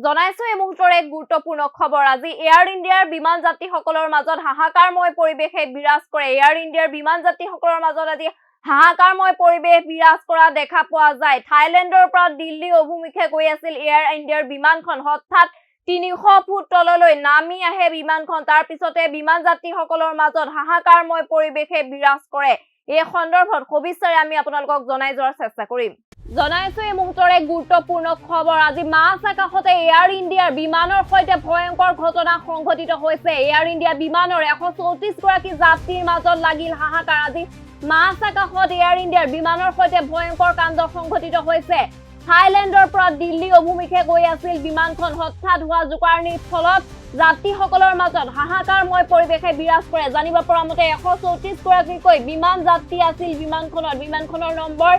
জনাইছো এই মুহূৰ্তৰ এক গুৰুত্বপূৰ্ণ খবৰ। আজি এয়াৰ ইণ্ডিয়াৰ বিমান যাত্ৰীসকলৰ মাজত হাহাকাৰময় পৰিৱেশে বিৰাজ কৰে। এয়াৰ ইণ্ডিয়াৰ বিমান যাত্ৰীসকলৰ মাজত আজি হাহাকাৰময় পৰিৱেশ বিৰাজ কৰা দেখা পোৱা যায়। থাইলেণ্ডৰ পৰা দিল্লী অভিমুখে গৈ আছিল এয়াৰ ইণ্ডিয়াৰ বিমানখন। হঠাৎ 300 ফুট তললৈ নামি আহে বিমানখন। তাৰ পিছতে বিমান যাত্ৰীসকলৰ মাজত হাহাকাৰময় পৰিৱেশে বিৰাজ কৰে। এই সন্দৰ্ভত সবিস্তাৰে আমি আপোনালোকক জনাই যোৱাৰ চেষ্টা কৰিম। জনাইছো এই মুহূৰ্তৰ এক গুৰুত্বপূৰ্ণ খবৰ। আজি মাজ আকাশতে এয়াৰ ইণ্ডিয়াৰ বিমানৰ সৈতে ভয়ংকৰ ঘটনা সংঘটিত হৈছে। এয়াৰ ইণ্ডিয়া বিমানৰ 134 গৰাকী যাত্ৰীৰ মাজত লাগিল হাহাকাৰ। আজি মাজ আকাশত এয়াৰ ইণ্ডিয়াৰ বিমানৰ সৈতে ভয়ংকৰ কাণ্ড সংঘটিত হৈছে। থাইলেণ্ডৰ পৰা দিল্লী অভিমুখে গৈ আছিল বিমানখন। হঠাৎ হোৱা জোকাৰণিৰ ফলত যাত্ৰীসকলৰ মাজত হাহাকাৰময় পৰিৱেশে বিৰাজ কৰে। জানিব পৰা মতে 134 গৰাকীকৈ বিমান যাত্ৰী আছিল বিমানখনত। বিমানখনৰ নম্বৰ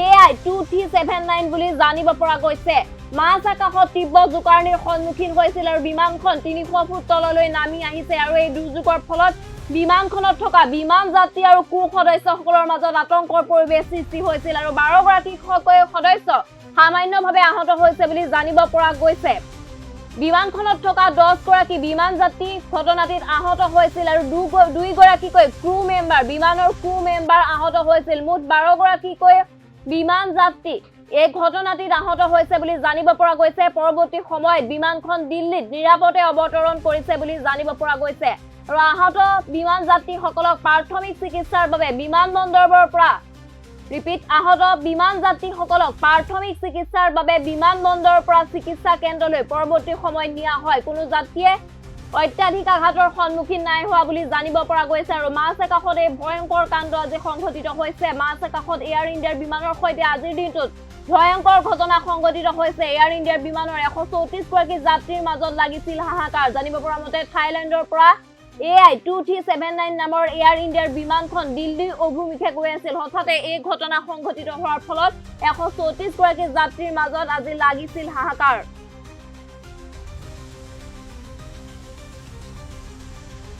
AI 2379 বুলি জানিব পৰা গৈছে। মাজ আকাশত তীব্ৰ জোকাৰণিৰ সন্মুখীন হৈছিল আৰু বিমানখন 300 ফুট তললৈ নামি আহিছে। আৰু এই দুৰ্যোগৰ ফলত বিমানখনত থকা বিমান যাত্ৰী আৰু ক্ৰু সদস্যসকলৰ মাজত আতংকৰ পৰিৱেশ সৃষ্টি হৈছিল আৰু 12গৰাকীকৈ সদস্য সামান্যভাৱে আহত হৈছে বুলি জানিব পৰা গৈছে। বিমানখনত থকা 10গৰাকী বিমান যাত্ৰী ঘটনাটিত আহত হৈছিল আৰু দুইগৰাকীকৈ ক্ৰু মেম্বাৰ, বিমানৰ ক্ৰু মেম্বাৰ আহত হৈছিল। মুঠ 12গৰাকীকৈ বিমান যাত্ৰী এই ঘটনাটিত আহত হৈছে বুলি জানিব পৰা গৈছে। পৰৱৰ্তী সময়ত বিমানখন দিল্লীত নিৰাপদে অৱতৰণ কৰিছে বুলি জানিব পৰা গৈছে। আৰু আহত বিমান যাত্ৰীসকলক প্ৰাথমিক চিকিৎসাৰ বাবে বিমান বন্দৰৰ পৰা, ৰিপিট, আহত বিমান যাত্ৰীসকলক প্ৰাথমিক চিকিৎসাৰ বাবে বিমান বন্দৰৰ পৰা চিকিৎসা কেন্দ্ৰলৈ পৰৱৰ্তী সময়ত নিয়া হয়। কোনো যাত্ৰীয়ে অত্যাধিক আঘাতৰ সন্মুখীন নাই হোৱা বুলি জানিব পৰা গৈছে। আৰু মাজ আকাশত এই ভয়ংকৰ কাণ্ড আজি সংঘটিত হৈছে। মাজ আকাশত এয়াৰ ইণ্ডিয়াৰ বিমানৰ সৈতে আজিৰ দিনটোত ভয়ংকৰ ঘটনা সংঘটিত হৈছে। এয়াৰ ইণ্ডিয়াৰ বিমানৰ 134 গৰাকী যাত্ৰীৰ মাজত লাগিছিল হাহাকাৰ। জানিব পৰা মতে থাইলেণ্ডৰ পৰা AI 2379 নামৰ এয়াৰ ইণ্ডিয়াৰ বিমানখন দিল্লী অভিমুখে গৈ আছিল। হঠাতে এই ঘটনা সংঘটিত হোৱাৰ ফলত 134 গৰাকী যাত্ৰীৰ মাজত আজি লাগিছিল হাহাকাৰ।